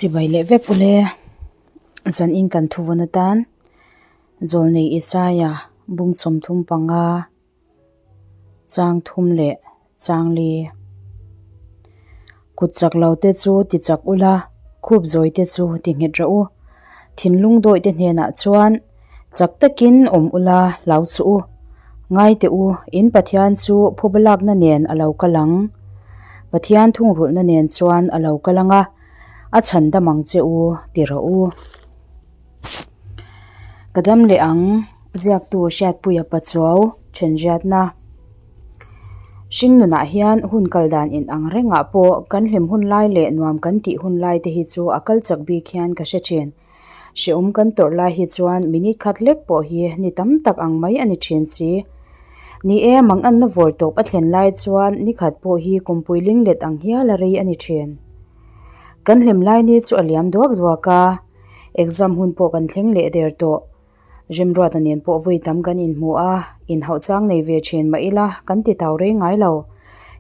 Chibai leh vek ule zan in kan thuvawn atan Zawlnei Isaia bung 35 chang thum leh chang li. Kut chak lo te chu ti chak ula, khup zawi te chu ti nghet rawh u. Thinlung dawih te hnenah chuan chak takin awm ula hlau suh u. Ngai teh u, in Pathian chu phuba lakna nen a lo kal ang. Pathian thungrulhna nen chuan a lo kal ang a, a chhan dam ang che u ti rawh u. Ka dam leh ang, ziaktu Hriatpuia Pachuau thenriatna. Hring nunah hian hun kal dan in ang rengah pawh kan hlim hun lai leh nuam kan tih hun lai te hi chu a kal chak bik hian ka hre thin. Hrehawm kan tawrh lai hi chuan minute khat hlek pawh hi ni tam tak ang mai a ni thin si. Ni e, manganna vawr tawp a thlen lai chuan ni khat pawh hi kumpui linglet ang hial a rei a ni thin. Kan hlim lai ni chu a liam duak duak a, exam hun pawh kan thleng leh der tawh. Remruata nen pawh vawi tam kan inhmu a, inhauh chang nei ve thin mah ila kan ti tau rei ngai lo.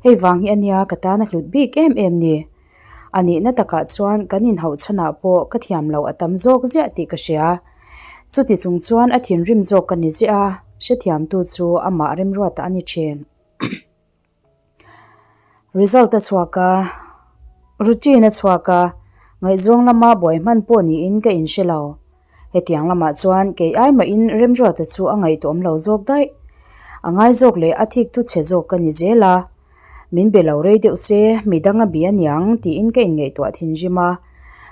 Hei vang hi ania ka tan a hlut bik em em ni. A nihna takah chuan kan inhauh chhanah pawh ka thiam loh a tam zawk ziah tih ka hria. Chuti chung chuan a thinrim zawk ka ni ziah a, hrethiamtu chu amah Remruata a ni thin. Result a chhuak a, routine a chhuak a, ngaihzawng lama buai hman pawh niin ka inhre lo. Hetiang lamah chuan kei ai mahin Remruata chu a ngaihtuahawm lo zawk daih. A ngai zawk leh a thik thu chhe zawk ka ni zel a. Min be lo rei deuh se, midang a bi aniang tiin ka inngaihtuah thinrim a.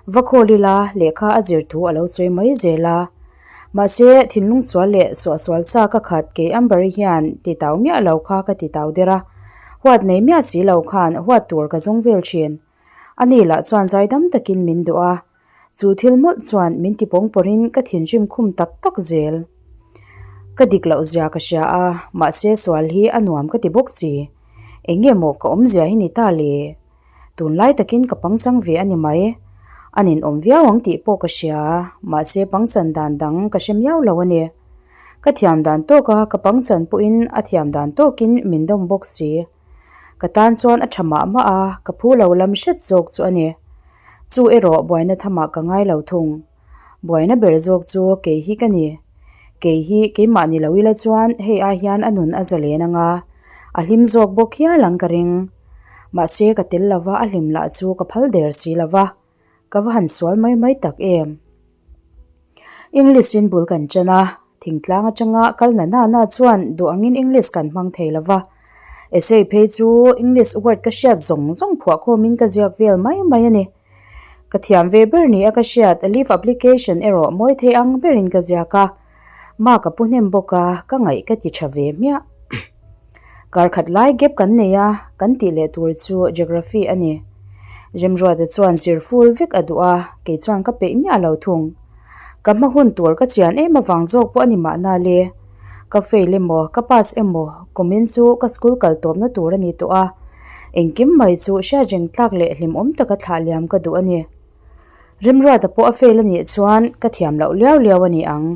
Va khawl ila, lehkha a zir thu a lo sawi mai zel a. Mahse, thinlung sual leh suahsual chak a khat kei Amber-i hian ti tau miah lo kha ka ti tau der a, huat nei miah si lo khan huat tur ka zawng vel thin. Ani lah chuan zaidam takin min duh a, chu thil mawlh chuan min ti pawng pawrin ka thinrim khum tak tak zel. Ka dik loh zia ka hria a, mahse sual hi a nuam ka ti bawk si. Eng nge maw ka awmzia hi ni ta le? Tunlai takin ka pangchang ve a ni mai. A ninawm viau ang tih pawh ka hria, mahse pangchan dan dang ka hre miau lo a ni. Ka thiam dan tawka ka pangchan pawhin a thiam dan tawkin min dawm bawk si. Ka tan chuan a tha mah mah a, ka phu lo lam hret zawk chu a ni. Chu erawh buaina thamah ka ngai lo thung. Buaina ber zawk chu kei hi ka ni. Kei hi keimah ni lo ila chuan hei ai hian a nun a zalen anga, a hlim zawk bawk hial ang ka ring. Mahse ka tel lova a hlim lah chu ka phal der si lova, ka va han sual mai mai tak em. English in bul kan ṭan a, thingtlang aṭanga kal na na na chuan duh angin English kan hmang thei lova. Essay phei chu English word ka hriat zawng zawng phuah khawmin ka ziak vel mai mai a ni. Ka thiam ve ber ni a ka hriat leave application erawh mawi thei ang berin ka ziak a, mark a pu hnem bawk a, ka ngaih ka ti tha ve hmiah. Kar khat lai gap kan nei a, kan tih leh tur chu geography a ni. Remruata chuan zir full vek a duh a, kei chuan ka peih miah lo thung. Ka hma hun tur ka chian em avang zawk pawh a ni mahna le. Ka fail emaw, ka pass emaw, kumin chu ka school kal tawpna tur a ni tawh a. Engkim mai chu hriatreng tlak leh hlimawm taka thlah liam ka duh a ni. Remruata pawh a fail a nih chuan ka thiam loh liau liau a ni ang.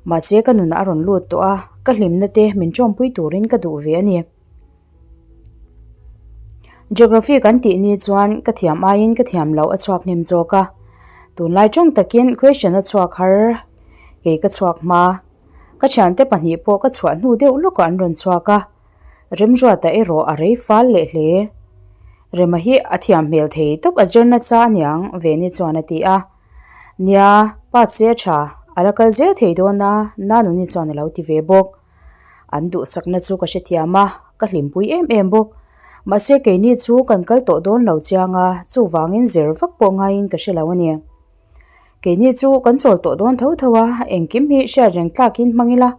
Mahse ka nunah a rawn lut tawh a, ka hlimna te min tawmpui turin ka duh ve a ni. Geography kan tih ni chuan ka thiam aiin ka thiam loh a chhuak hnem zawk a. Tunlai tawng takin question a chhuak har, kei ka chhuak hma. Ka thiante pahnih pawh ka chhuah hnu deuh lawkah an rawn chhuak a, Remruata erawh a rei fal leh hle. Rema hi a thiam hmel thei tawp a zir nasa aniang Veni chuan a ti a. Nia, pass se a tha, a la kal zel thei dawn a, Nanuni chuan a lo ti ve bawk. An duhsakna chu ka hrethiam a, ka hlimpui em em bawk. Mahse keini chu kan kal tawh dawn lo chiang a, chuvangin zir vak pawh ngaiin ka hre lo a ni. Keini chu kan chawl tawh dawn tho tho a, engkim hi hriat reng tlakin hmang ila,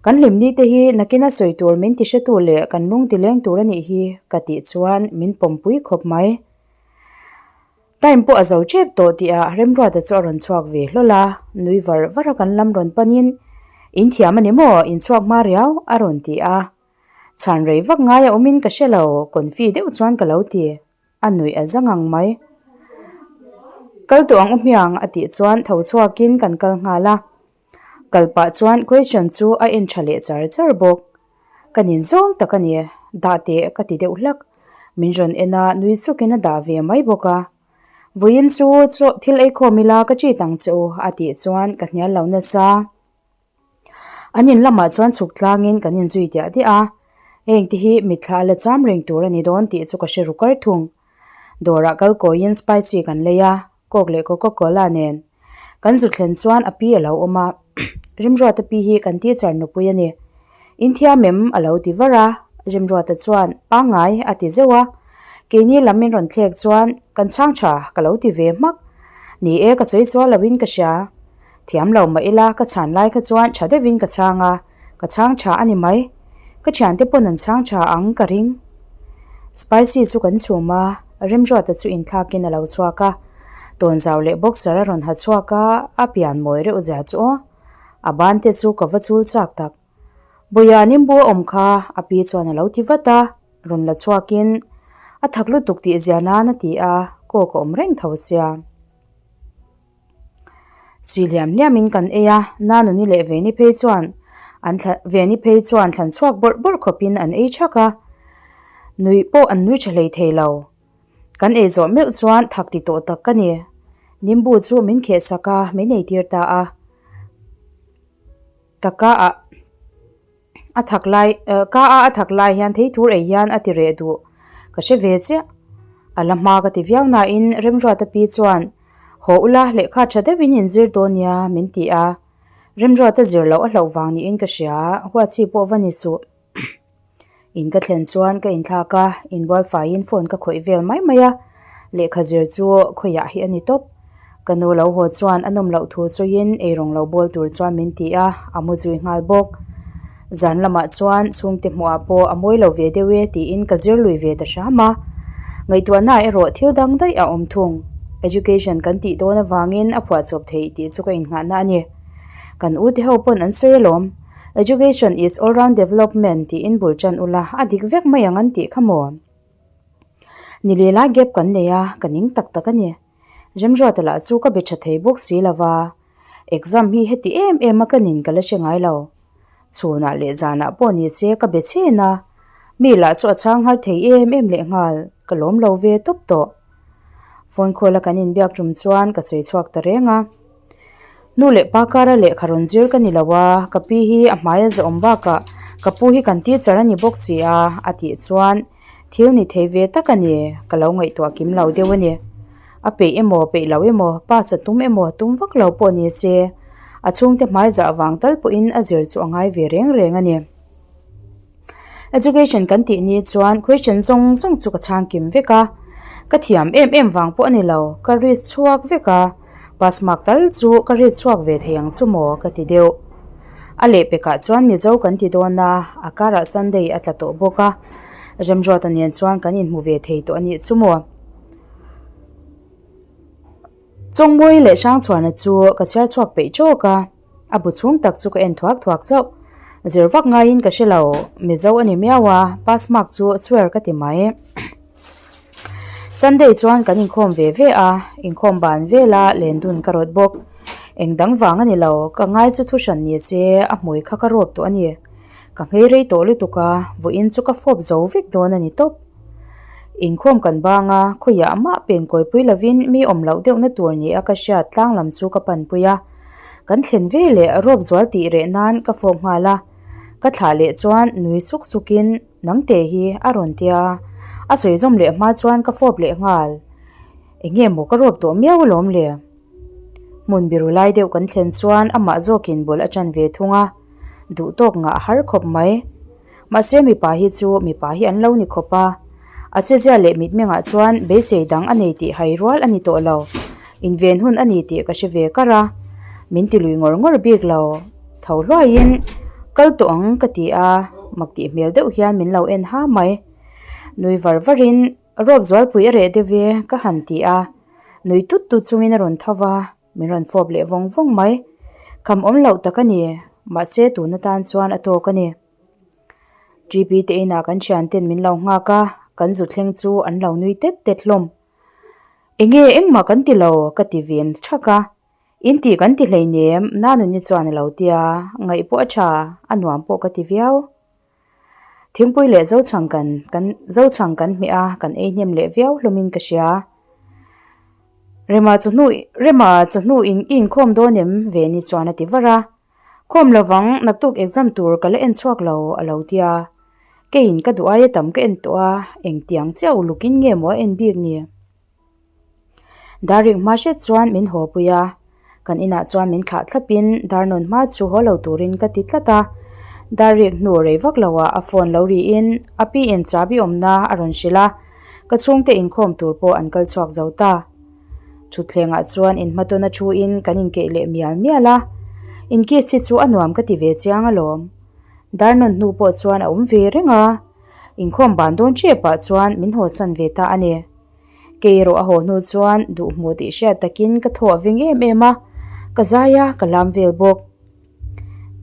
kan hlimni te hi nakina sawi tur min ti hretu leh kan lung ti leng tur a nih hi ka tih chuan min pawmpui khawp mai. Time pawh a zo tep tawh tihah Remruata chu a rawn chhuak ve hlawl a, nui var var a kan lam rawn panin, In thiam a ni maw? In chhuak hma riau a rawn ti a. Chhan rei vak ngai a awmin ka hre lo, confi deuh chuan ka lo ti. A nuih a za ngang mai. Kal tawh ang u hmiang a tih chuan tho chhuakin kan kal nghal a. Kal pah chuan question chu a en tha leh char char bawk. Ka nin zawng tak a ni, dah teh ka ti deuh hlak. Min rawn en a, nui sukin a dah ve mai bawk a. Vawiin chu chaw thil ei khawm ila ka treat ang che u a tih chuan ka hnial lo nasa. An in lamah chuan chhuk tlangin kan inzui diah diah a, heng te hi mitthla a la cham reng tur a ni dawn tih chu ka hre ru kar thung. Dawrah kal kawiin spicy kan lei a, Coke leh Coca Cola nen. Kan zu thlen chuan a pi a lo awm a, Rimruata pi hi kan teacher nupui a ni. In thiam em? a lo ti var a, Rimruata chuan, Pangngai a ti zeuh a. Keini lam min rawn thlek chuan, Kan chhang tha ka lo ti ve hmak. Ni e, ka sawi sual loin ka hria. Thiam lo mah ila ka chhan lai kha chuan tha deuhin ka chhang a, ka chhang tha a ni mai. Ka thiante pawn an chhang tha ang ka ring. Spicy chu kan chhum a, Remruata chu inthlakin a lo chhuak a. Tawnzau leh boxer a rawn ha chhuak a, a pian mawi reuh zia chu aw. A ban te chu ka va chul chak tak. Bawia nimbu a awm kha a pi chuan a lo ti vat a, rawn la chhuakin a thak lutuk tih zia nan a ti a, kawk a awm reng tho sia. Si hliam hliamin kan ei a, Nanuni leh Veni phei chuan an thla Veni phei chuan thlan chhuak bawrh bawrh khawpin an ei thak a, nuih pawh an nui tha hlei thei lo. Kan ei zawh meuh chuan thak ti tawh tak ka ni. Nimbu chu min kheh sak a, min eitir ta a. Ka ka ah. A thak lai ka a a thak lai hian thei tur ei hian a ti reh duh ka hre ve chiah. A la hma ka ti viau nain Remruata pi chuan haw ula lehkha tha deuhin in zir dawn nia min ti a. Remruata zir loh a hlauh vang niin ka hria, huatchhi pawh va ni suh. In ka thlen chuan ka inthlak a, inbual faiin phone ka khawih vel mai mai a, lehkha zir chu khawiah hi a ni tawp. Ka nu lo haw chuan a nawm loh thu chawiin eirawng lo bawl tur chuan min ti a, a mu zui nghal bawk. Zan lamah chuan chhungte hmuhah pawh a mawi lo ve deuh e tiin ka zir lui ve ta hram a. Ngaihtuahna erawh thil dang daih a awm thung. Education kan tih dawn avangin a phuahchawp theih tih chu ka innghahna a ni. Kan u te ho pawn an sawi alawm. Education is all round development tiin bul tan ula a dik vek mai ang an tih kha maw? Ni leh lai gap kan nei a, ka ning tak tak a ni. Remruata lah chu ka be tha thei bawk si lo va, exam hi heti em em a ka nin ka la hre ngai lo. Chhunah leh zanah pawh ni se ka be chhen a, mi lah chu a chhang nghal thei em em leh nghal, ka lawm lo ve tawp tawh. Phone call a kan inbiak tum chuan ka sawi chhuak ta reng a. Nu leh pa kara lehkha rawn zir ka ni lo a, ka pi hi a hmai a zawm bakah ka pu hi kan teacher a ni bawk si a, a tih chuan thil ni thei ve tak a ni, ka lo ngaihtuah kim lo deuh a ni. A peih emaw peih lo emaw, pass a tum emaw tum vak lo pawh ni se, a chhungte hmai zah vang tal pawhin a zir chu a ngai ve reng reng a ni. Education kan tih ni chuan question zawng zawng chu ka chhang kim vek a, ka thiam em em vang pawh a ni lo, ka read chhuak vek a, pass mark tal chu ka read chhuak ve thei ang chu maw ka ti deuh. A lehpekah chuan Mizo kan ti dawn a, a karah Sunday a tla tawh bawk a, Remruata nen chuan kan inhmu ve thei tawh a nih chu maw. Chawngmawi leh Hrangchhuana chu ka chhiar chhuak peih tawk a. A bu chhung tak chu ka en thuak thuak chauh. Zir vak ngaiin ka hre lo, Mizo a ni miau a, pass mark chu swear ka ti mai. Sunday chuan kan inkhawm ve ve a, inkhawm ban vela len dun ka rawt bawk. Eng dang vang a ni lo, ka ngai chu thu hran ni che, a hmui kha ka rawp tawh a ni. Ka nghei rei tawh lutuk a, vawiin chu ka fawp zo vek dawn a ni tawp. Inkhawm kan bang a, khawiah mah pen kawipui lovin mi awm loh deuhna tur ni a ka hriat tlang lam chu ka panpui a. Kan thlen ve leh rawp zual tih reh nan ka fawk nghal a, ka thlah leh chuan nui suk sukin Nangte hi a rawn tia a sawi zawm leh hma chuan ka fawp leh nghal. Eng nge maw ka rawp tawh miau alawm le? Hmun biru lai deuh kan thlen chuan amah zawkin bul a ṭan ve thung a, duh tawk ngah a har khawp mai. Mahse mipa hi chu mipa hi an lo ni khawp a, a chezia leh mitmengah chuan beisei dang a nei tih hai rual a ni tawh lo. Inven hun a ni tih ka hre ve kar a, min ti lui ngawr ngawr bik lo. Tho hluaiin kal tawh ang ka ti a, mak tih hmel deuh hian min lo en ha mai. Nui var varin rawp zualpui a reh deuh e ka han ti a, nui tut tut chungin a rawn tho va. Min rawn fawp leh vawng vawng mai. Kham awm loh tak a ni, mahse tun atan chuan a tawk a ni. GP te inah kan thian ten min lo nghak a, kan zu thleng chu an lo nui tet tet hlawm. Enge engmah kan ti lo ka ti vin thak a, in tih kan ti hleinem Nanuni chuan a lo ti a, ngaih pawh a tha, a nuam pawh ka ti viau. Thingpui leh Zochhang kan kan Zochhang kan hmeh a, kan ei hnem leh viau hlawmin ka hria. Rema chawhnu Rema chawhnu in i inkhawm dawn em? Veni chuan a ti var a. Khawm lovang, naktuk exam tur ka la en chhuak lo a lo ti a. Keiin ka duh aia tam ka en tawh a, engtiang chiah ulukin nge maw a en bik ni? Dar rik hma hret chuan min haw pui a, kan inah chuan min thlah thlapin dar nawn hma chu haw lo turin ka ti tlat a. Dar rik hnu rei vak loah a phone lo riin a pi in chabi awmna a rawn hrilh a, ka chhungte inkhawm tur pawh an kal chhuak zo ta. Thutthlengah chuan inhmatawna thuin kan inkeih leh mial mial a, inkiss hi chu a nuam ka ti ve chiang alawm. Dar nawn hnu pawh chuan a awm ve reng a, inkhawm ban dawn ṭepah chuan min hawsan ve ta a ni. Kei erawh a haw hnu chuan duh hmuh tih hriat takin ka thaw a veng em em a, ka zai a, ka lam vel bawk.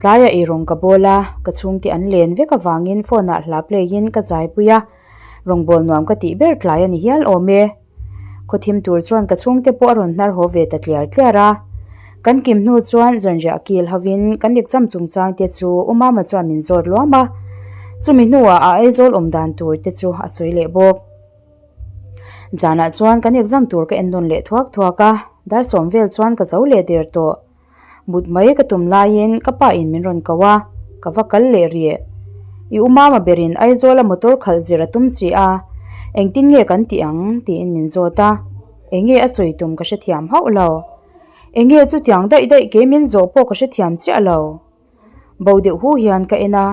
Tlaiah eirawng ka bawl a, ka chhungte an len vek avangin phone ah hla play in ka zai pui a, rawngbâwl nuam ka tih ber tlai a ni hial awm e. Khawthim tur chuan ka chhungte pawh a rawn hnar haw ve ta tliar tliar a. Kan kim hnu chuan zanriah kil hovin kan exam chungchang te chu U Mama chuan min zawt luam a, chumi hnuah a Aizawl awm dan tur te chu a sawi leh bawk. Zanah chuan kan exam tur ka en nawn leh thuak thuak a, dar sawm vel chuan ka zo leh der tawh. Mut mai ka tum laiin ka pa in min rawn ko a, ka va kal leh rih. I u mama berin Aizawla motor khalh zir a tum si a, engtin nge kan tih ang? tiin min zawt a, enge a sawi tum ka hrethiam hauh lo. Enge chutiang daih daih kei min zawh pawh ka hrethiam chiah lo. Bo deuh hu hian ka en a,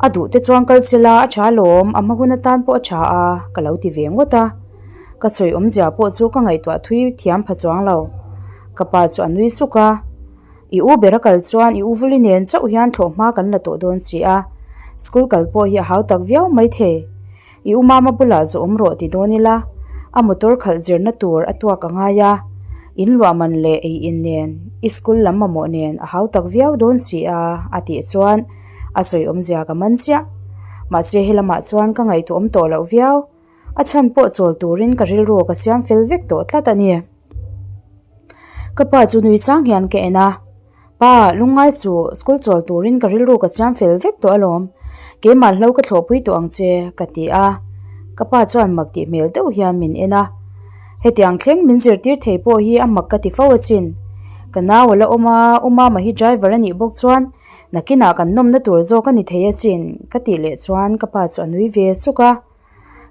a duh te chuan kal sela a tha alawm, a hma hun atan pawh a tha a, ka lo ti ve ngawt a. Ka sawi awmzia pawh chu ka ngaihtuah thui thiam pha chuang lo. Ka pa chu a nui suk a, I u ber a kal chuan i u vuli nen chauh hian thlawh hma kan la tawh dawn si a, school kal pawh hi a hau tak viau maithei. I u mama bulah zawh awm rawh ti dawn ila, a motor khalh zirna tur a tuak a ngai a, in luah man leh ei in nen, i school lam mamawh nen a hau tak viau dawn si a, a tih chuan a sawi awmzia ka man chiah. Mahse helamah chuan ka ngaihtuah awm tawh loh viau, a chhan pawh chawl turin ka rilru ka siam fel vek tawh tlat a ni. Ka pa chu nui chang hian ka en a. Pa, lungngai suh, school chawl turin ka rilru ka siam fel vek tawh alawm. Keimah hlo ka thlawhpui tawh ang che, ka ti a. Ka pa chuan mak tih hmel deuh hian min en a. Hetiang thleng min zirtir thei pawh hi a mak ka ti fo asin. Ka nau a la awm a, U Mama hi driver a nih bawk chuan nakinah kan nawmna tur zawk a ni thei asin, ka tih leh chuan ka pa chu a nui ve suk a.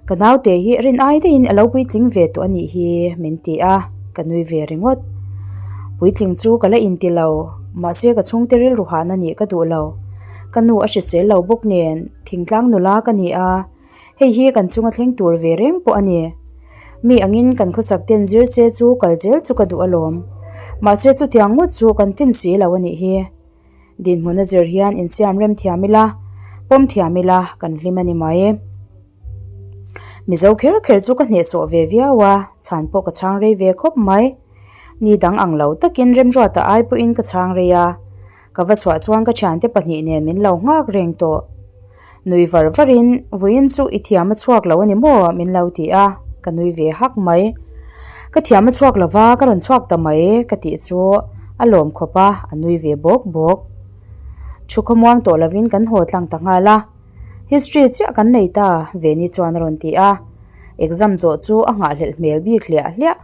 Ka naute hi rin ai daihin a lo puitling ve tawh a nih hi min ti a, ka nui ve ringawt. Puitling chu ka la inti lo, mahse ka chhungte rilru hahna nih ka duh lo. Ka nu a hrisel lo bawk nen, thingtlang nula ka ni a, hei hi kan chunga thleng tur ve reng pawh a ni. Mi angin kan khawsak ten zir che chu kal zel chu ka duh alawm, mahse chutiang ngawt chu kan tin si lo a nih hi. Dinhmun a zir hian insiam rem thiam ila, pawm thiam ila kan hlim a ni mai. Mizo kher kher chu ka hnehsawh ve viau a, chhan pawh ka chhang rei ve khawp mai. Ni dang ang lo takin Remruata ai pawhin ka chhang rei a, ka va chhuah chuan ka thiante pahnih nen min lo nghak reng tawh. Nui var varin, Vawiin chu i thiam a chhuak lo a ni maw? min lo ti a, ka nui ve hak mai. Ka thiam a chhuak lo va, ka rawn chhuak ta mai, ka tih chu a lawm khawp a, a nui ve bawk bawk. Thu khawmuang tawh lovin kan haw tlang ta nghal a, History chiah kan nei ta, Veni chuan a rawn ti a, exam zawh chu a nghahhlelh hmel bik hliah hliah.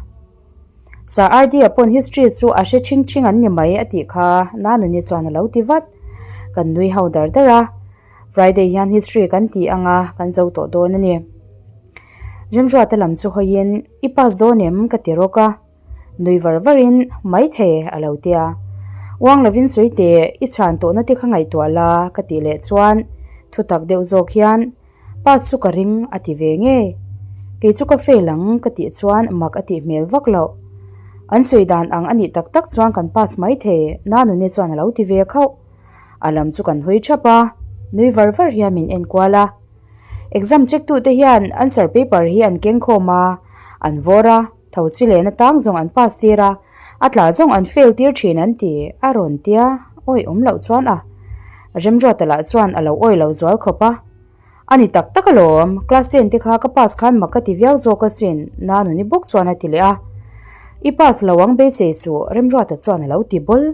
Sir RD-a pawn history chu a hre thing thing an ni mai a tih kha Nanuni chuan a lo ti vat. Kan nui ho dar dar a, Friday hian history kan ti ang a, kan zo tawh dawn a ni. Remruata lam chu hawiin i pass dawn em ka ti rawk a, nui var varin maithei a lo ti a. Uang lovin sawi teh i chhan tawhna te kha ngaihtuah la ka tih leh chuan thutak deuh zawk hian Pass chu ka ring a ti ve ngei. Kei chu ka fail ang ka tih chuan mak a tih hmel vak loh. An sawi dan ang a nih tak tak chuan kan pass mai thei, Nanune chuan a lo ti ve khauh. A lam chu kan hawi thap a, nui var var hian min en kual a. Exam check tute hian answer paper hi an keng khawm a, an vawr a, tho chi lehna tang zawng an pass tir a, a tla zawng an fail tir thin an ti, a rawn tia, awi awm loh chuan a. Remruata lah chuan a lo awi lo zual khawp a. A ni tak tak alawm, class ten te kha ka pass khan mak ka ti viau zawk asin, Nanuni bawk chuan a ti leh a. I pass lo ang beisei chu Remruata chuan a lo ti bawl.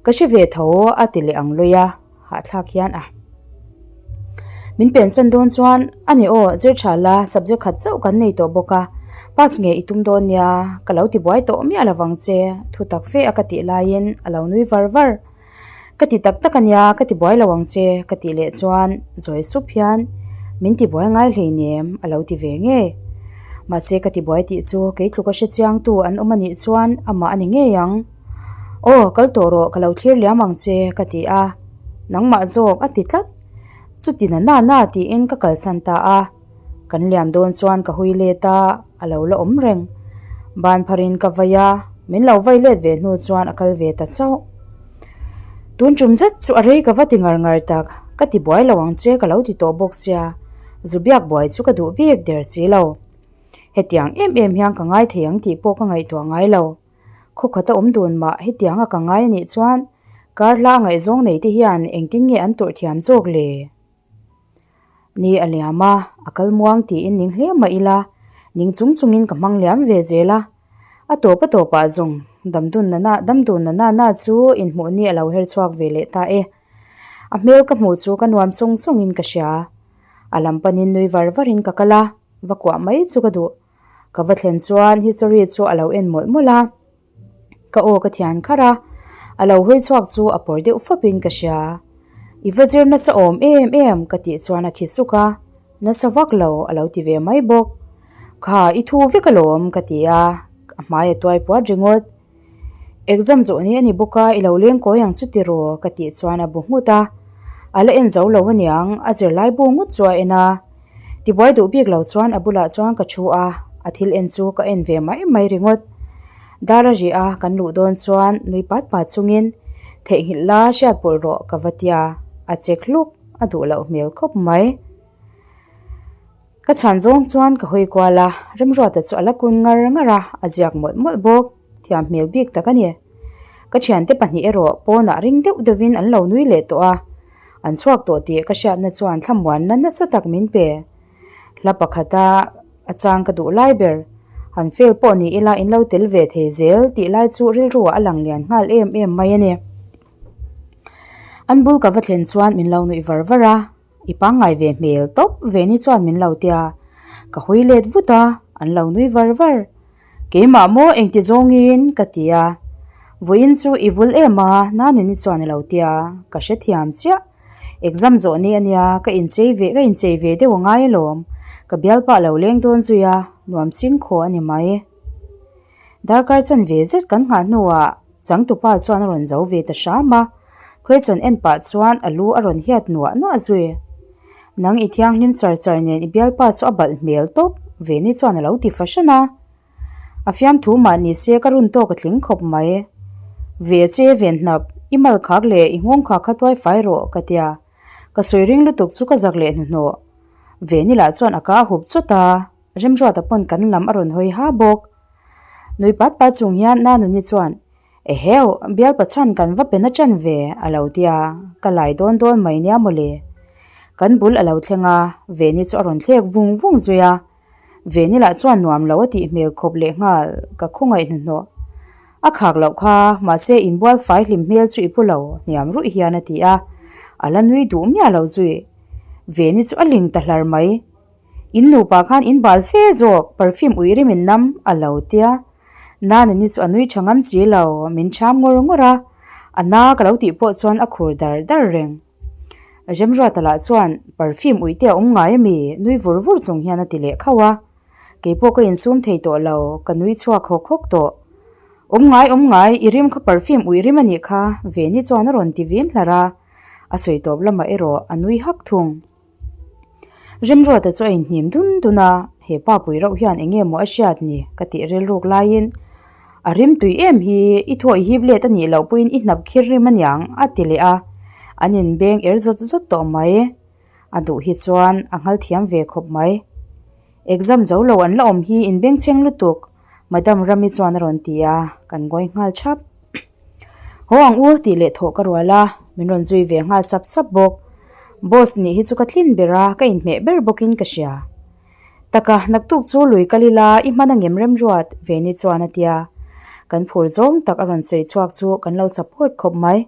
Ka hre ve tho a ti leh ang lui a, hahthlak hian a. Min pensan dawn chuan, A ni aw, zir tha la, subject khat chauh kan nei tawh bawk a. Pass nge i tum dawn nia, ka lo ti buai tawh miah lovang che, thu tak fe a ka tih laiin a lo nui var var. Ka ti tak tak a nia, ka ti buai lo ang che, ka tih leh chuan zawi sup hian min ti buai ngai hleinem a lo ti ve ngei. Mahse ka ti buai tih chu kei tluka hre chiangtu an awm a nih chuan amah a ni ngei ang. Aw, kal tawh rawh, ka lo thlir liam ang che, ka ti a, nangmah zawk a ti tlat. Chuti na na na tiin ka kalsan ta a. Kan liam dawn chuan ka hui let a, a lo la awm reng. Ban pharin ka vai a, min lo vai let ve hnu chuan a kal ve ta chauh. Tun tum zet chu a rei ka va ti ngar ngar tak, ka ti buai lo ang che ka lo ti tawh bawk sia, zu biak buai chu ka duh bik der si lo. Hetiang em em hian ka ngai thei ang tih pawh ka ngaihtuah ngai lo. Khawkhat a awm dun mah hetiang a ka ngai a nih chuan kar hla ngaihzawng nei te hian engtin nge an tawrh thiam zawk le? Ni a liam a, a kal muang tiin ning hle mah ila, ning chung chungin ka hmang liam ve zel a. A tawp a tawpah zawng damdun nana damdun nana na chu inhmuh ni a lo her chhuak ve leh ta e. A hmel ka hmuh chu ka nuam sawng sawngin ka hria. A lam panin nui var varin ka kal a, va kuah mai chu ka duh. Ka va thlen chuan history chu a lo en mawlh mawlh a, ka aw ka thian kharh a, a lo hawi chhuak chu a pawr deuh fap in ka hria. I va zir nasa awm em em ka tih chuan a khi suk a, nasa vak lo a lo ti ve mai bawk. Kha i thu vek alawm ka ti a, a hmai a tuai puat ringawt. Exam zawh ni a ni bawk a, i lo leng kawi ang chu tiraw? ka tih chuan a bu nghut a. A la en zo lo aniang, a zirlai bu nghut chu a en a. Tibuai duh bik lo chuan a bulah chuan ka thu a, a thil en chu ka en ve mai mai ringawt. Dar a rih a, kan luh dawn chuan nui pat pat chungin theihnghilh la hriat pawlh rawh ka va tia, a chek hluk, a duh loh hmel khawp mai. Ka chhan zawng chuan ka hawi kual a, Remruata chu a la kun ngar ngar a, a ziak mawlh mawlh bawk, thiam hmel bik tak a ni. Ka thiante pahnih erawh pawnah ring deuh deuhin an lo nui leh tawh a, an chhuak tawh tih ka hriatna chuan thlamuanna nasa tak min pe. Hla pakhata a chang ka duh lai ber, han fail pawh ni ila in lo tel ve thei zel tih lai chu rilruah a lang lian nghal em em mai a ni. An bul ka va thlen chuan min lo nuih var var a. I pangngai ve hmel tawp ve ni chuan min lo tia. Ka hawi let vut a, an lo nui var var. Keimah maw engti zawngin ka ti a. Vawiin chu i vul em a, Nanini chuan a lo tia, ka hrethiam chiah. Exam zawh ni a nia, ka inchei ve ka inchei ve deuh a ngai alawm. Ka bialpa a lo leng dawn zui a, nuam chingkhaw a ni mai. Darkar chan ve zet kan nghah hnuah changtupa chuan a rawn zo ve ta hram a, Khuaichawn en pah chuan a lu a rawn hiat nuah nuah zui. Nang i thianghlim char char nen i bialpa chu a balh hmel tawp, Veni chuan a lo ti fahran a. A fiamthu mah ni se ka run tawk a tling khawp mai. Ve che ven hnap, i mal khak leh i nghawng khak kha tuai fai rawh ka tia. Ka sawi ring lutuk chu ka zak leh hnuhnawh. Veni lah chuan a ka a hup chawt a. Remruata pawn kan lam a rawn hawi ha bawk. Nui pat pat chung hian Nanuni chuan, Eheu, bialpa chhan kan va pe na ṭan ve, a lo ti a, ka lai dawn dawn mai nia mawle. Kan bul a lo thleng a, Veni chu a rawn thlek vung vung zui a. Veni lah chuan nuam lo a tih hmel khawp leh nghal, ka khawngaih hnuhnawh. A khak loh kha, mahse inbual fai hlim hmel chu i pu lo, hniam ruih hian a ti a. A la nui duh miah lo zui. Veni chu a ling ta hlar mai. In nupa khan in bal fe zawk, perfume ui rim in nam a lo tia. Nanini chu a nui tha ngam si lo, min cham ngawr ngawr a, a na ka lo tih pawh chuan a khur dar dar reng. Remruata lah chuan perfume ui te a awm ngai ami? nui vur vur chung hian a ti leh khauh a. Keipawh ka insum thei tawh lo, ka nui chhuak hawk hawk tawh. Awm ngai awm ngai, i rim kha perfume ui rim a nih kha, Veni chuan a rawn ti vin hlar a, a sawi tawp lamah erawh a nui hak thung. Remruata chu a inhnim dun dun a, he pa pui rauh hian eng nge maw a hriat ni ka tih rilruk laiin a rim tui em hi i thaw i hip let a nih loh pawhin i hnap khir rim aniang a ti leh a, an inbeng er zawt zawt tawh mai. A duh hi chuan a nghal thiam ve khawp mai. Exam zo lo an la awm hi inbeng chheng lutuk Madam Rami chuan a rawn ti a, kan ngawi nghal thap. Haw ang u tih leh thawh ka rual a, min rawn zui ve nghal sap sap bawk. Boss nih hi chu ka tlin ber a, ka inhmeh ber bawkin ka hria. Taka, naktuk chu lui kal ila i hman a ngem rem ruat, Veni chuan a ti a. Kan phur zawng tak a rawn sawi chhuak chu kan lo support khawp mai.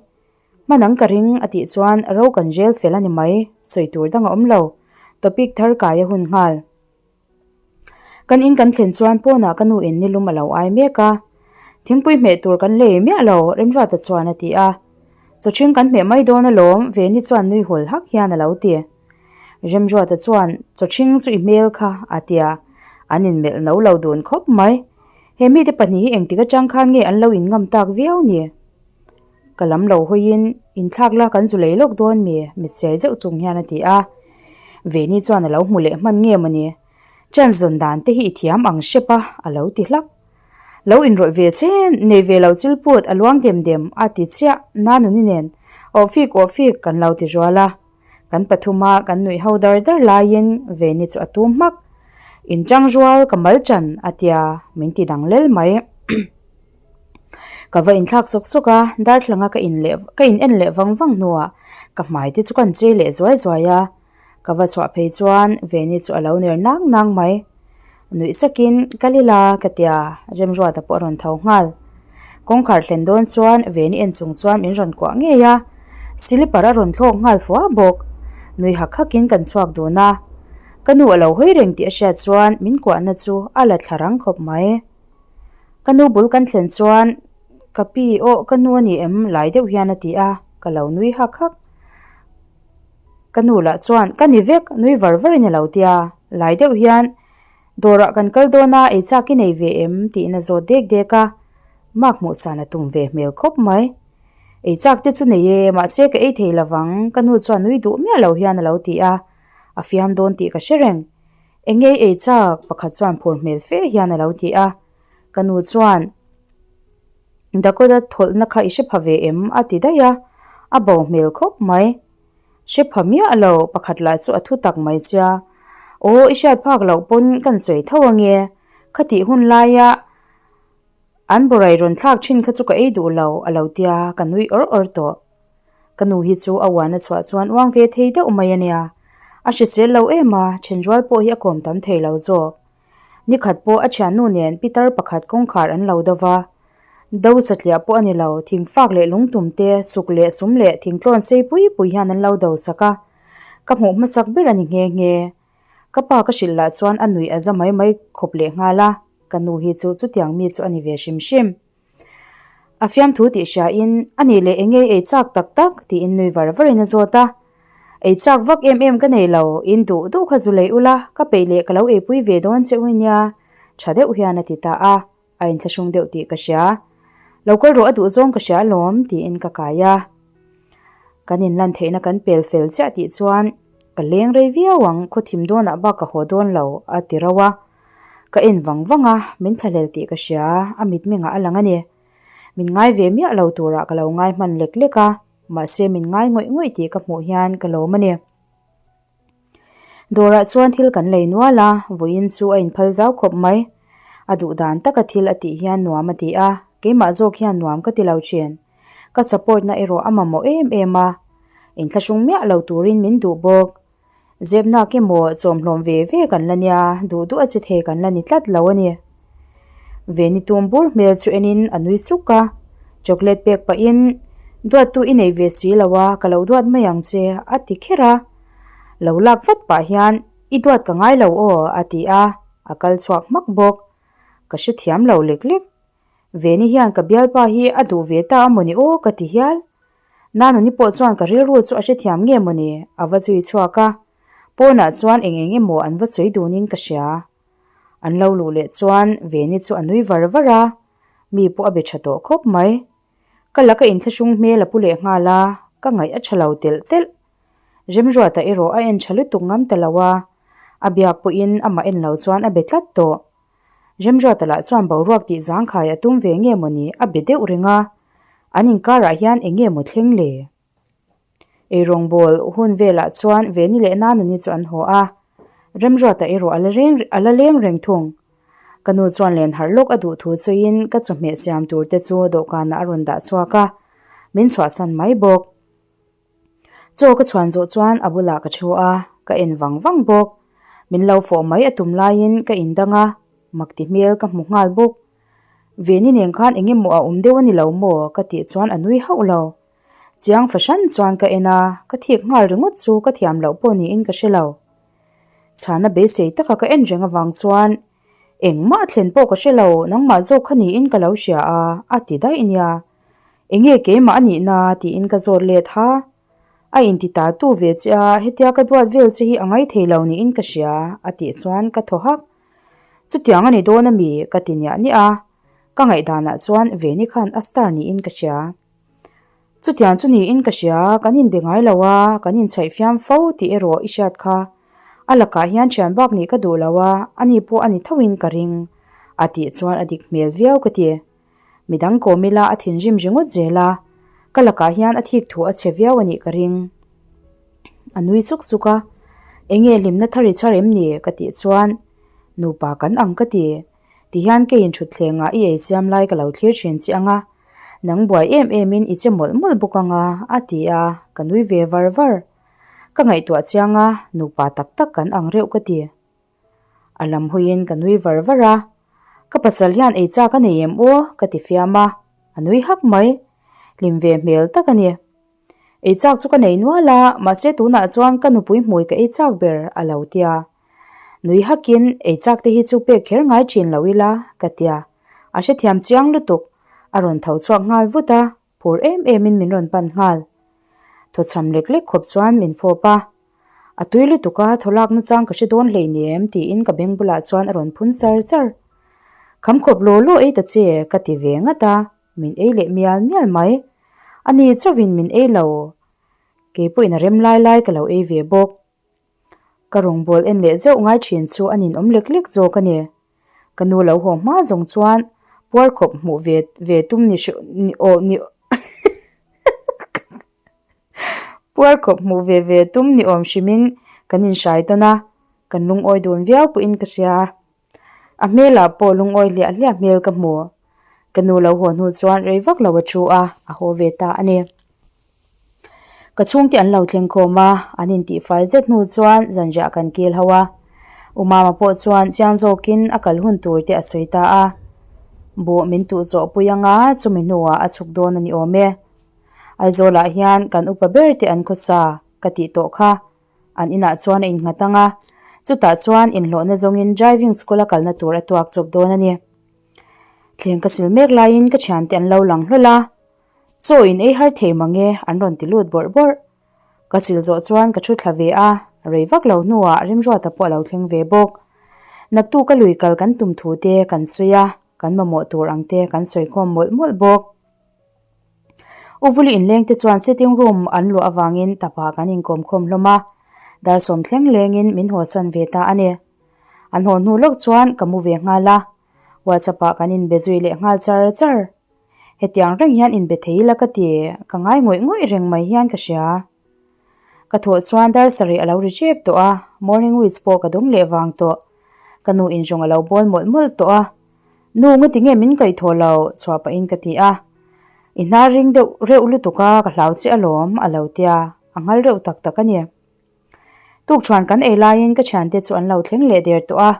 Hman ang ka ring a tih chuan ro kan rel fel a ni mai, sawi tur dang a awm lo. Topic thar kai a hun nghal. Kan in kan thlen chuan pawnah ka nu in nilum a lo ai mek a. Thingpui hmeh tur kan lei miah lo, Remruata chuan a ti a. Chawchhing kan hmeh mai dawn alawm, Veni chuan nui hawl hak hian a lo ti. Remruata chuan, Chawchhing chu i hmel kha, a ti a. An inmelh no lo dun khawp mai. He mite pahnih hi engtik atang khan nge an lo inngam tak viau ni? Ka lam lo hawiin, Inthlak la kan zu lei lawk dawn mi? mit siai zeuh chung hian a ti a. Veni chuan a lo hmu leh hman nge mawni? Chance zawn dan te hi i thiam ang hrep a, a lo ti hlak. Lo inrawlh ve chen, nei ve lo chil put a luang dem dem a ti chiah, Nanuni nen awh fik awh fik kan lo ti rual a. Kan pathuma kan nuih ho dar dar laiin Veni chu a tum hmak. Inṭang rual ka mal ṭan a tia min ti dang lel mai. Ka va inthlak sawk sawk a, darthlanga ka in leh ka in en leh vang vang hnuah ka hmai te chu ka chei leh zuai zuai a. Ka va chhuah phei chuan Veni chu a lo ner nang nang mai. Nuih sakin ka li la ka tia Remruata pawh a rawn tho nghal. Kawngkhar thlen dawn chuan Veni en chung chuan min rawn kuah ngei a, silipar a rawn thlawk nghal fua bawk. Nui hak hakin kan chhuak dun a, ka nu a lo hawi reng tih a hriat chuan min kuahna chu a la thla rang khawp mai. Ka nu bul kan thlen chuan ka pi aw ka nu a ni em lai deuh hian a ti a, ka lo nui hak hak. Ka nu lah chuan ka ni vek nui var var in a lo tia, lai deuh hian dawrah kan kal dawn a ei chak i nei ve em tiin a zawt dek dek a, mak hmuh san a tum ve hmel khawp mai. Ei chak te chu nei e mahse ka ei thei lovang ka nu chuan nui duh miah lo hian a lo ti a, a fiam dawn tih ka hre reng. Eng ei ei chak pakhat chuan phur hmel fe hian a lo ti a, ka nu chuan Dakota thawlhna kha i hre pha ve em? a ti daih a, a bo hmel khawp mai. Hre pha miah lo, pakhat lah chu a thu tak mai chia. Aw, i hriat phak loh pawn kan sawi tho ange, khatih hun laia an borai rawn thlak thin kha chu ka ei duh lo, a lo tia, ka nui awr awr tawh. Ka nu hi chu a uan a chhuah chuan uang ve thei deuh mai a nia. A hrisel lo em a, thenrual pawh hi a kawm tam thei lo zawk. Ni khat pawh a thiannu nen pitar pakhat kawngkhar an lo do va. Do satliah pawh a ni lo, thingfak leh lungtum te, suk leh sum leh thingtlawn sei pui pui hian an lo do sak a. Ka hmuh hmasak ber a ni nghe nghe. Ka pa ka hrilh lah chuan a nuih a za mai mai khawp leh nghal a, ka nu hi chu chutiang mi chu a ni ve hrim hrim. A fiamthu tih hriain, A nih leh eng nge ei chak tak tak? tiin nui var varin a zawt a. Ei chak vak em em ka nei lo, in duh duh kha zu lei ula, ka peih leh ka lo eipui ve dawn che u nia, tha deuh hian a ti ta a, a inthlahrung deuh tih ka hria. Lo kal rawh a duh zawng ka hria alawm, tiin ka kai a. Kan inlan theihna kan pel fel chiah tih chuan, Ka leng rei viau ang, khawthim dawnah bak ka haw dawn lo, a ti rauh a. Ka en vang vang a, min thlahlel tih ka hria, a mitmengah a lang a ni. Min ngai ve miah lo turah ka lo ngai hman lek lek a, mahse min ngai ngawih ngawih tih ka hmuh hian ka lawm a ni. Dawrah chuan thil kan lei nual a, vawiin chu a inphal zau khawp mai. A duh dan taka thil a tih hian nuam a ti a, keimah zawk hian nuam ka ti lo thin. Ka support na erawh a mamawh em em a, inthlahrung miah lo turin min duh bawk. Zepnak emaw chawmhlawm ve ve kan la nia, duh duh a che thei kan la ni tlat lo a ni. Veni tum bur hmel chu enin a nui suk a, chocolate pek pahin, Duattu i nei ve si lo a, ka lo duat mai ang che, a ti kher a. Lo lak vat pah hian, I duat ka ngai lo aw, a ti a, a kal chhuak hmak bawk. Ka hrethiam lo lek lek. Veni hian ka bialpa hi a duh ve ta a mawni aw ka ti hial. Nanuni pawh chuan ka rilru chu a hrethiam nge mawni a va zui chhuak a, pawnah chuan eng eng emaw an va sawi dunin ka hria. An lo luh leh chuan Veni chu a nui var var a, mi pawh a be tha tawh khawp mai. Ka laka inthlahrung hmel a pu leh nghal a, ka ngaih a tha lo telh telh. Remruata erawh a en tha lutuk ngam ta lo a, a biak pawhin amah en lo chuan a be tlat tawh. Remruata lah chuan boruak tih zangkhai a tum ve nge mawni a be deuh reng a, an inkarah hian eng nge maw thleng le? Eirawngbawl hun velah chuan Veni leh Nanuni chu an haw a, Remruata erawh a la reng a la leng reng thung. Ka nu chuan len harh lawk a duh thu chuiin ka chawhmeh siam tur te chu dawhkanah a rawn dah chhuak a, min chhuahsan mai bawk. Chaw ka chhuan zawh chuan a bulah ka thu a, ka en vang vang bawk. Min lo fawh mai a tum laiin ka indang a, mak ti hmel ka hmu nghal bawk. Veni nen khan eng emaw a awm deuh a ni lo maw ka tih chuan a nui hauh lo. Chiang fahran chuan ka en a, ka thik nghal ringawt chu ka thiam loh pawh niin ka hre lo. Chhana beisei taka ka en reng avang chuan. Engmah thlen pawh ka hre lo, nangmah zawk kha niin ka lo hria a, a ti daih nia. Enge keimah a nihna tiin ka zawt let ha. A inti ta tu ve che a, hetia ka duat vel che hi a ngai thei lo niin ka hria, a tih chuan ka thaw hak. Chutiang a ni dawn a mi? ka ti niah niah a. Ka ngaihdanah chuan Veni khan a star niin ka hria. Chutiang chu niin ka hria, kan inbe ngai lo a, kan inchhaih fiam fo tih erawh i hriat kha. A lakah hian thian bak nih ka duh lo a, ani pawh a ni thoin ka ring. A tih chuan a dik hmel viau ka ti. Midang kawm ila a thinrim ringawt zel a, ka lakah hian a thik thu a chhe viau a nih ka ring. A nui suk suk a, Enge hlimna thar i chhar em ni? ka tih chuan, Nupa kan ang ka ti. Tihian keiin thutthlengah i ei siam lai ka lo thlir thin che ang a, nang buai em emin i che mawlh mawlh bawk ang a, a ti a, ka nui ve var var. Ka ngaihtuah chiang a, nupa tak tak kan ang reuh ka ti. A lam huiin ka nui var var a, ka pasal hian ei chak a nei em aw? ka ti fiam a, a nui hak mai. Hlim ve hmel tak a ni. Ei chak chu ka nei nual a, mahse tunah chuan ka nupui hmui ka ei chak ber a lo tia. Nui hakin ei chak te hi chu pek kher ngai thin lo ila ka tia. A hrethiam chiang lutuk, a rawn tho chhuak nghal vut a, phur em emin min rawn pan nghal. Thawchham lek lek khawp chuan min fawp a. A tui lutuk a, thaw lak nachang ka hre dawn hleinem tiin ka beng bulah chuan a rawn phun sar sar. Kham khawp law law ei ta che ka ti ve ngat a. Min ei leh mial mial mai. A ni chauhin min ei lo. Kei pawhin a rem lai lai ka lo ei ve bawk. Ka rawngbâwl en leh zeuh ngai ṭhin chu a ninawm lek lek zawk a ni. Ka nu lo haw hma zawng chuan puar khawp hmuh ve ve tum ni hre ni aw ni puar khawp hmuh ve ve tum ni awm hrimin kan inhrai tawn a, kan lungawi dun viau pawhin ka hria. A hmelah pawh lungawi hliah hliah hmel ka hmu. Ka nu lo haw hnu chuan rei vak lo a thu a, a haw ve ta a ni. Ka chhungte an lo thleng khawm a, an intihfai zet hnu chuan zanriah kan kil ho a. U Mama pawh chuan chiang zawkin a kal hun tur te a sawi ta a. Buh min tuh zawh pui anga chumi hnuah a chhuk dawn a ni awm e. Aizawlah hian kan upa ber te an khawsa ka tih tawh kha. An inah chuan a innghat ang a, chutah chuan inhlawhna zawngin driving school a kalna tur a tuak chawp dawn a ni. Thleng ka sil mek laiin ka thiante an lo lang hlawl a, Chaw in ei har thei mang e an rawn ti lut bawrh bawrh. Ka sil zawh chuan ka thu thla ve a, rei vak lo hnuah Rimruata pawh a lo thleng ve bawk. Naktuk a lui kal kan tum thu te kan sawi a, kan mamawh tur ang te kan sawi khawm mawlh mawlh bawk. U Vuli inleng te chuan sitting room an luah avangin tapah kan inkawm khawm hlawm a, dar sawm thleng lengin min hawsan ve ta a ni. An haw hnu lawk chuan ka mu ve nghal a, WhatsApp ah kan inbe zui leh nghal char char. Hetiang reng hian inbe thei ila ka ti, ka ngai ngawih ngawih reng mai hian ka hria. Ka thawh chuan dar sarih a lo ri tep tawh a, morning wish pawh ka dawng leh vang tawh. Ka nu inzawng a lo bawl mawlh mawlh tawh a, Nu ngati nge min kaih thawh lo? chhuah pahin ka ti a. I hnar ring deuh reuh lutuk a, ka hlau che alawm a lo tia, a nghal reuh tak tak a ni. Tukṭhuan kan ei laiin ka thiante chu an lo thleng leh der tawh a,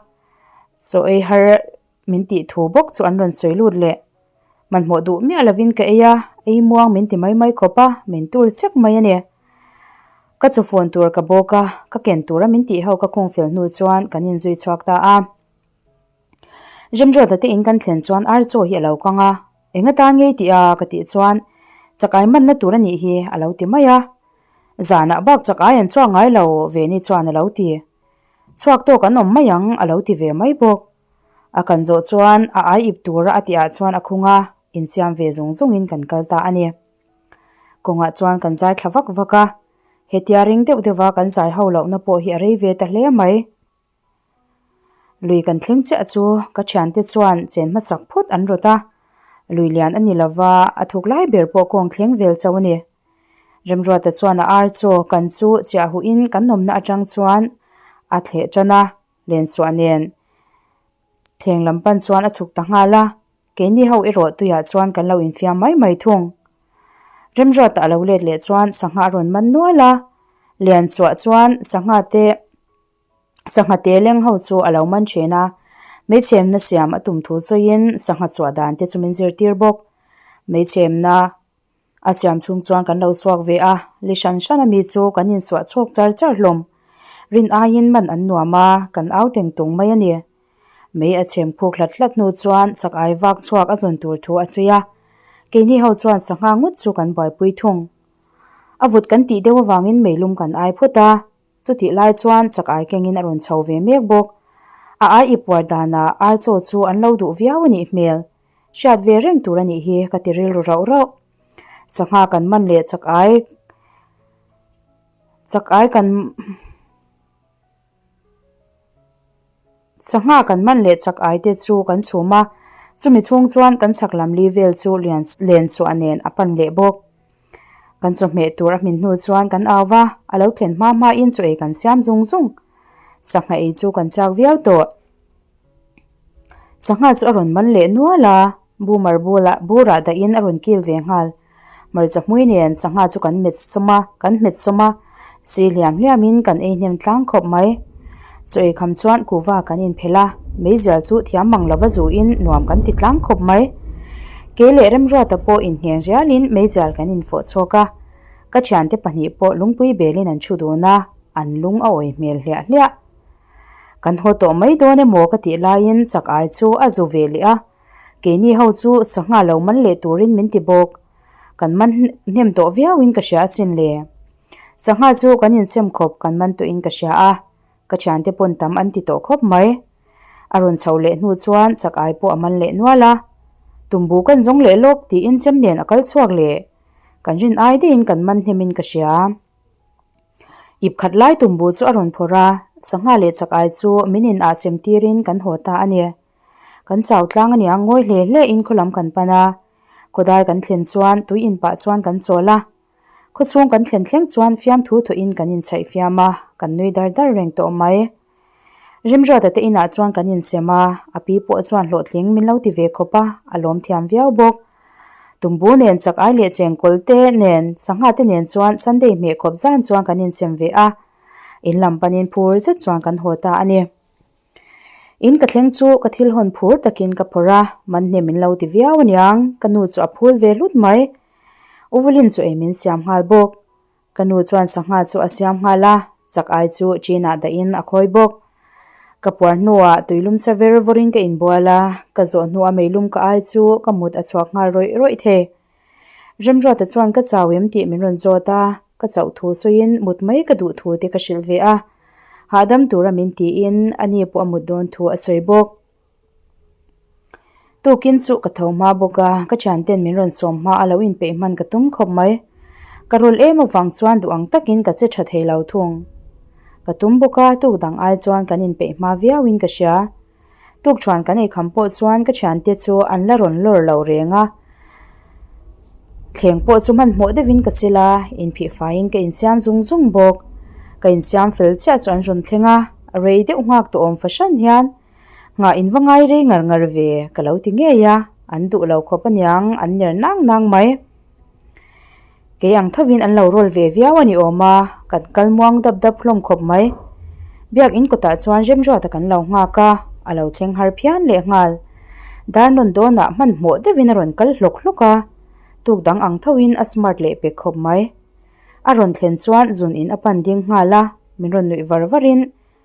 chaw ei har Min tih thu bawk chu an rawn sawi lut leh. Hmanhmawh duh miah lovin ka ei a, ei muang min ti mai mai khawp a, min tur chek mai a ni. Ka chawfawn tur ka bawk a, ka ken tura min tih ho ka khung fel hnu chuan kan inzui chhuak ta a. Remruata te in kan thlen chuan ar chaw hi a lo kang a, eng atan ngei tih a ka tih chuan chakai manna tur a nih hi a lo ti mai a. Zanah bak chakai an chhuak ngai lo Veni chuan a lo ti. Chhuak tawk an awm mai ang a lo ti ve mai bawk. A kan zawh chuan a ai ip tura a tihah chuan a khung a, insiam ve zung zungin kan kal ta a ni. Kawngah chuan kan zai thla vak vak a, hetia ring deuh deuha kan zai ho lohna pawh hi a rei ve ta hle mai. Lui kan thleng chiah chu ka thiante chuan chen hmasak phawt an rawt a, lui lian a ni lova a thuk lai ber pawh kawng thleng vel chauh a ni. Remruata chuan a ar chu kan chu chiah huhin kan nawmna atang chuan a thleh tan a. Lensuah nen thleng lam pan chuan a chhuk ta nghal a, keini ho erawh tuiah chuan kan lo infiam mai mai thung. Remruata a lo let leh chuan sangha a rawn man nual a, Liansuah chuan sangha te sangha te leng ho chu a lo man thin a, meichhemna siam a tum thu sawiin sangha chhuah dan te chu min zirtir bawk. Meichhemna. A siam chhung chuan kan lo chhuak ve a, li hran hran a mi chu kan insuah chhawk char char hlawm. Rin aiin man an nuam a, kan au teng tung mai a ni. Mei a chhem khuk hlat hlat hnu chuan chak ai vak chhuak a zawn tur thu a sawi a, keini ho chuan sangha ngawt chu kan buaipui thung. A vut kan tih deuh avangin meilum kan ai phawt a, chutih lai chuan chak ai kengin a rawn chho ve mek bawk. A ai i puar danah ar chaw chu an lo duh viau a nih hmel. Hriat ve reng tur a nih hi ka ti rilru rauh rauh. Sangha kan man leh chak ai chak ai kan. Sangha kan man leh chak ai te chu kan chhum a, chumi chhung chuan kan chhak lam li vel chu lian len suah nen a pan leh bawk. Kan chawhmeh tur a hmin hnu chuan kan au va, a lo thlen hma hma in chaw ei kan siam zung zung. Sangha ei chu kan chak viau tawh. Sangha chu a rawn man leh nual a, boomer bulah burah dahin a rawn kil ve nghal. Hmarcha hmui nen sangha chu kan met sawm a, kan hmet sawm a, si hliam hliamin kan ei hnem tlang khawp mai. Chaw ei kham chuan kuhva kan inphelh a, meizial chu thiam mang lova zuin nuam kan ti tlang khawp mai. Kei leh Remruata pawh inhneng rialin meizial kan infawh chhuak a, ka thiante pahnih pawh lungpui belin an thu dun a, an lung a awi hmel hliah hliah. Kan haw tawh mai dawn emaw ka tih laiin chak ai chu a zu ve leh a, keini ho chu sangha lo man leh turin min ti bawk. Kan man hnem tawh viauin ka hria asin le. Sangha chu kan insem khawp kan man tawhin ka hria a, ka thiante pawn tam an ti tawh khawp mai. A rawn chhoh leh hnu chuan chak ai pawh a man leh nual a, tumbu kan zawng leh lawk tiin chem nen a kal chhuak leh. Kan rin ai daihin kan man hnemin ka hria. Ip khat lai tumbu chu a rawn phawrh a, sangha leh chak ai chu min in ah chem tirin kan haw ta a ni. Kan chau tlang a nia ngawi hle hle in khaw lam kan pan a, khawdai kan thlen chuan tui in pah chuan kan chawl a. Khawchhung kan thlen thleng chuan fiamthu thawh in kan inchhaih fiam a, kan nui dar dar reng tawh mai. Rimruata te inah chuan kan insem a, a pi pawh chuan hlawhtling min lo ti ve khawp a, a lawm thiam viau bawk. Tumbu nen chak ai leh chengkawl te nen, sangha te nen chuan Sunday hmeh khawp zan chuan kan insem ve a, in lam panin phur zet chuan kan haw ta a ni. In ka thleng chu ka thil hawn phur takin ka phawrh a, man hne min lo ti viau aniang, ka nu chu a phul ve hlut mai. U Vulin chu ei min siam nghal bawk. Ka nu chuan sangha chu a siam nghal a, chak ai chu ṭinah dahin a khawi bawk. Ka puar hnuah tuilum sa ver vawrin ka inbual a, ka zawh hnuah meilum ka ai chu ka mut a chhuak nghal rawih rawih thei. Remruata chuan ka chau em tih min rawn zawt a, ka chauh thu sawiin mut mai ka duh thu te ka hrilh ve a, hahdam tura min tiin ani pawh a mut dawn thu a sawi bawk. Tukin chu ka tho hma bawk a, ka thianten min rawn sawm hma a lo inpeih hman ka tum khawp mai. Ka rawl em avang chuan duh ang takin ka che tha thei lo thung. Ka tum bawk a, tuk dang ai chuan kan inpeih hma viauin ka hria. Tukṭhuan kan eikham pawh chuan ka thiante chu an la rawn lawr lo reng a. Thleng pawh chu hmanhmawh deuhin ka chil a, inphih faiin ka insiam zung zung bawk. Ka insiam fel chiah chu an rawn thleng a, rei deuh nghak tawh awm fahran hian Nghah in va ngai rei ngar ngar ve, ka lo ti ngei a, an duh lo khawp aniang, an ner nang nang mai. Kei ang thovin an lo rawl ve viau a ni awm a, kan kal muang dap dap hlawm khawp mai. Biak in kawtah chuan Remruata kan lo nghak a, a lo thleng har phian leh nghal. Dar nawn dawnah hmanhmawh deuhin a rawn kal hlawk hlawk a, tuk dang ang thovin a smart leh pek khawp mai. A rawn thlen chuan zun in a pan ding nghal a, min rawn nuih var varin,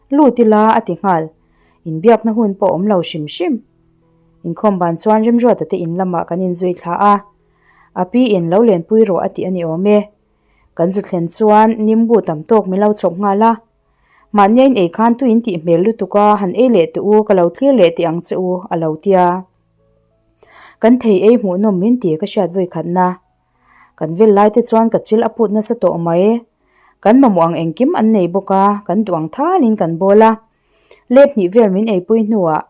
Lut ila a ti nghal. Inbiakna hun pawh awm lo hrim hrim. Inkhawm ban chuan Remruata te in lamah kan inzui thla a. A pi in lo lenpui rawh a ti a ni awm e. Kan zu thlen chuan nimbu tam tawk min lo chhawp nghal a. Mahni a in ei khan tuin tih hmel lutuk a han ei leh teh u ka lo thlir leh teh ang che u a lo tia. Kan thei ei hmuhnawm min ti ka hriat vawi khatna. Kan vel lai te chuan ka chil a put nasa tawh mai. Kan mamawh ang engkim an nei bawk a, kan duh ang thalin kan bawl a. Lep hnih vel min eipui hnuah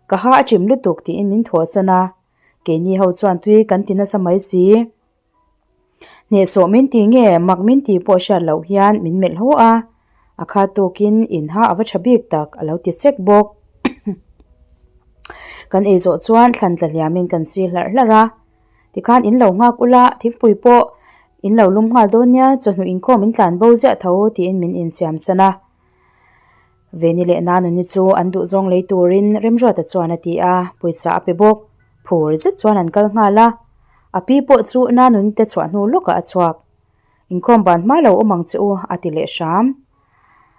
ka ha a chim lutuk tiin min thawh chan a, keini ho chuan tui kan ti nasa mai si. Hnehsawh min ti nge mak min ti pawh hriat loh hian min melh haw a, a kha tawkin in ha a va tha bik tak a lo ti sek bawk. Kan ei zawh chuan thlan tla hliamin kan si hlarh hlarh a. Tikhan in lo nghak ula, thingpui pawh in lo lum nghal dawn nia, chawhnu inkhawm in tlan bo ziah tho tiin min insiam san a. Veni leh Nanuni chu an duhzawng lei turin Remruata chuan a ti a, pawisa a pe bawk. Phur zet chuan an kal nghal a, a pi pawh chu Nanuni te chhuah hnu lawkah a chhuak. Inkhawm ban hma lo awm ang che u a ti leh hram.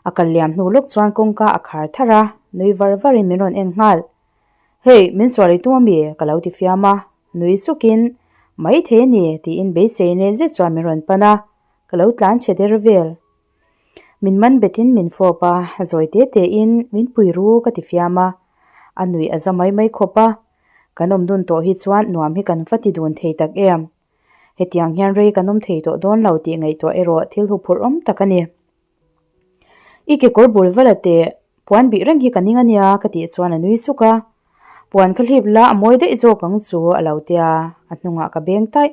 A kal liam hnu lawk chuan kawngka a khar thar a, nui var varin min rawn en nghal. Hei, min sual i tum ami? Ka lo ti fiam a, nui sukin, Mai thei a ni, tiin beisei nei zet chuan min rawn pan a, ka lo tlan chhe der vel. Min man betin min fawp a, zawi te tein min pui ru ka ti fiam a, a nuih a za mai mai khawp a, kan awm dun tawh hi chuan nuam hi kan va ti dun thei tak em. Hetiang hian rei kan awm thei tawh dawn lo tih ngaihtuah erawh thil huphurh awm tak a ni. I kekawr bul vala teh puan bih reng hi ka ning ania ka tih chuan a nui suk a, puan kha hlip la a mawi daih zawk ang chu a lo tia, a hnungah ka beng taih.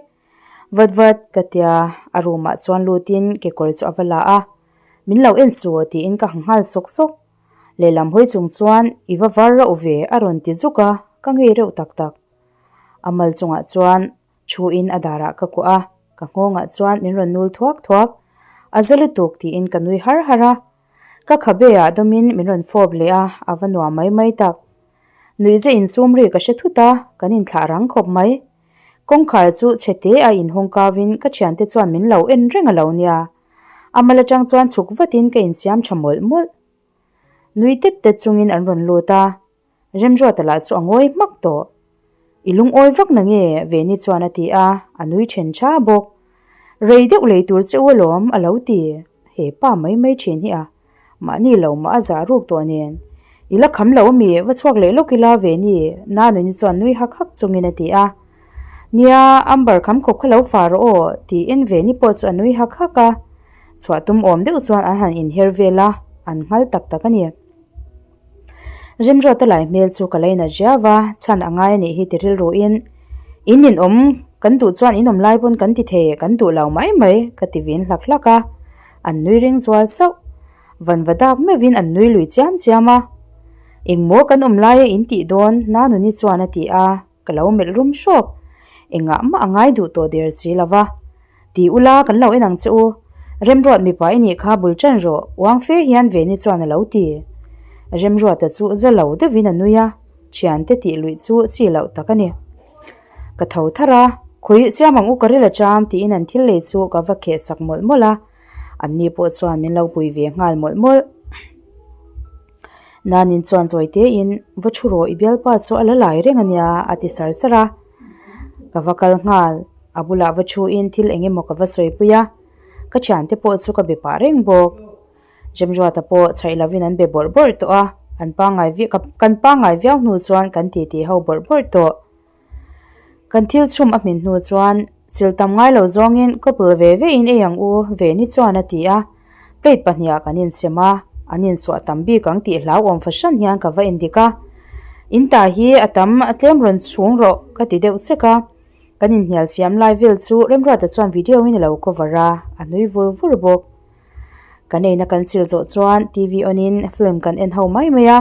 Vat vat ka tia, a room ah chuan lutin kekawr chu a va la a, min lo en suh tiin ka ha nghal sawk sawk. Lehlam hawi chung chuan i va var rauh ve a rawn ti zuk a, ka ngei reuh tak tak. A mal chungah chuan Thu in a darah ka kuah a, ka nghawngah chuan min rawn nul thuak thuak. A za lutuk tiin ka nui har har a. Ka khabe ah dawmin min rawn fawp leh a, a va nuam mai mai tak. Nuihze insum ri ka hre thut a, kan inthlah rang khawp mai. Kawngkhar chu chhe te a inhawng kau in ka thiante chuan min lo en reng a lo nia. A mal atang chuan chhuk vatin ka insiam tha mawlh mawlh. Nui tet tet chungin an rawn lut a, Remruata lah chu a ngawi hmak tawh. I lungawi vak na nge? Veni chuan a ti a, a nui then tha bawk. Rei deuh lei tur che u alawm a lo ti. He pa mai mai thin hi a, mahni lo mah a zah ruk tawh nen. I la kham lo ami? Va chhuak leh lawk ila Veni, Nanuni chuan nui hak hak chungin a ti a. Nia, Amber kham khawp kha lo fah rawh aw, tiin Veni pawh chu a nui hak hak a. Chhuah tum awm deuh chuan an han inher vel a, an nghal tak tak a ni. Remruata lai hmel chu ka laina ziau a, chhan a ngai a nih hi ti rilruin, In inawm, kan duh chuan in awm lai pawn kan ti thei, kan duh lo mai mai, ka ti vin hlak hlak a. An nui ring zual sauh. Vanva dak meuhin an nui lui chiam chiam a. Engmaw kan awm laia in tih dawn, Nanuni chuan a ti a. Ka lo melh rum hrawk. Engah mah a ngai duh tawh der si lo va. Ti ula kan lo en ang che u. Remruat mipa i nih kha bul ṭan rawh, uang fe hian Veni chuan a lo ti. Remruata chu za lo deuhin a nui a, ṭhiante tih luih chu chi loh tak a ni. Ka tho thar a, khawi siam ang u ka ril a ṭam tiin an thil lei chu ka va kheh sak mawlh mawlh a, anni pawh chuan min lo pui ve nghal mawlh mawlh. Nanin chuan zawi tein, Va thu rawh, i bialpa chu a la lai reng a nia, a ti sar sar a. Ka va kal nghal, a bulah va thuin thil eng emaw ka va sawipui a, ka thiante pawh chu ka be pah reng bawk. Remruata pawh chhaih lovin an be bawrh bawrh tawh a, an pangngai viau, kan pangngai viau hnu chuan kan titi ho bawrh bawrh tawh. Kan thil chhum a hmin hnu chuan sil tam ngai lo zawngin couple ve ve in ei ang u Veni chuan a ti a, plate pahniha kan insem a, an insuah tam bik ang tih hlauhawm fahran hian ka va endik a, in ta hi a tam a tlem rawn chhung rawh ka ti deuh chek a, kan inhnial fiam lai vel chu Remruata chuan video in a lo cover a, a nui vur vur bawk. Kan eina kan sil zawh chuan TV on in film kan en ho mai mai a,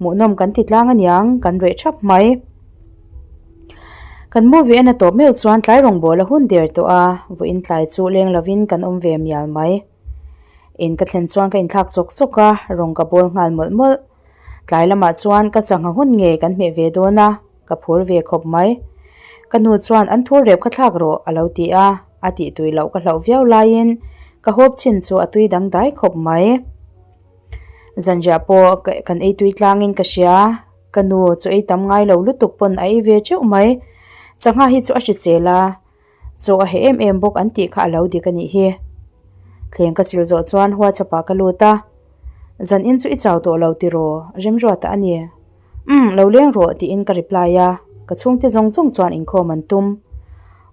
hmuhnawm kan ti tlang aniang kan reh thap mai. Kan movie en a tawp meuh chuan tlai rawngbâwl a hun der tawh a, vawiin tlai chu leng lovin kan awm ve mial mai. In ka thlen chuan ka inthlak sawk sawk a, rawng ka bawl nghal mawlh mawlh. Tlai lamah chuan ka sangha hun ngei kan hmeh ve dawn a, ka phur ve khawp mai. Ka nu chuan an thur rep kha thlak rawh a lo ti a, a tih tui loh ka hlauh viau laiin ka hawp chin chu a tui dangdai khawp mai. Zanriah pawh kan ei tui tlangin ka hria, ka nu chu ei tam ngai lo lutuk pawn a ei ve teuh mai. Sangha hi chu a hrisel a, chaw a heh em em bawk an tih kha a lo dik a nih hi. Thleng ka sil zawh chuan WhatsApp ah ka lut a, Zan in chu i chau tawh lo tiraw? Remruata a ni. Umm, lo leng rawh tiin ka reply a, ka chhungte zawng zawng chuan inkhawm an tum.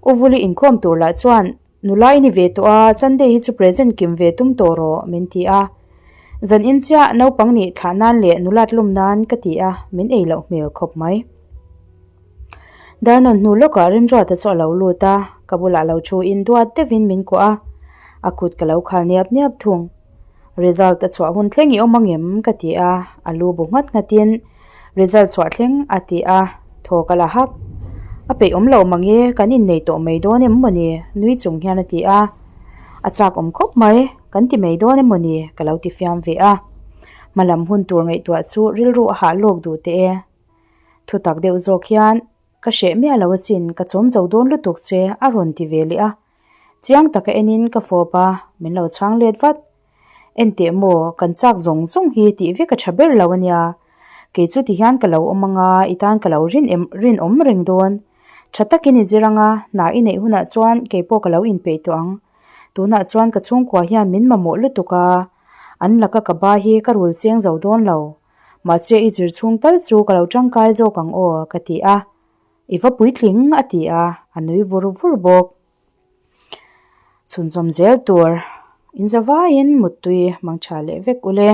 U Vuli inkhawm tur lah chuan nula i ni ve tawh a, Sunday hi chu present kim ve tum tawh rawh min ti a. Zan in chiah naupang nih thlah nan leh nulat lum nan ka ti a, min ei loh hmel khawp mai. Darnawn hnu lawkah Remruata chu a lo lut a, ka bulah lo thu in duat deuhin min kuah a, a kut ka lo khal niap niap thung. Result a chhuah hun thleng i awm angem? ka ti a, a lu bu nghat nghatin result chhuah thleng a ti a, thaw ka la hak. A peih awm lo mange, kan innei tawh mai dawn em mawni? nui chung hian a ti a, a chak awm khawp mai, kan ti mai dawn em mawni? ka lo ti fiam ve a, hmalam hun tur ngaihtuah chu rilru a hah lawk duh teh e. Thutak deuh zawk hian ka hreh miah lo asin, ka chawm zo dawn lutuk che a rawn ti ve leh a. Chiang taka enin ka fawp a, min lo chhang let vat. Enteh maw, kan chak zawng zawng hi tih vek a tha ber lo ania. Kei chu tihian ka lo awm anga i tan ka lo rin em rinawm reng dawn. Tha takin i zir anga hna i neih hunah chuan kei pawh ka lo inpeih tawh ang. Tunah chuan ka chhungkua hian min mamawh lutuk a, an laka ka ba hi ka rul seng zo dawn lo. Mahse i zir chhung tal chu ka lo tangkai zawk ang aw ka ti a. I va puitling a ti a, a nui vur vur bawk. Chhunzawm zel tur inzavaiin muttui mang tha leh vek ule.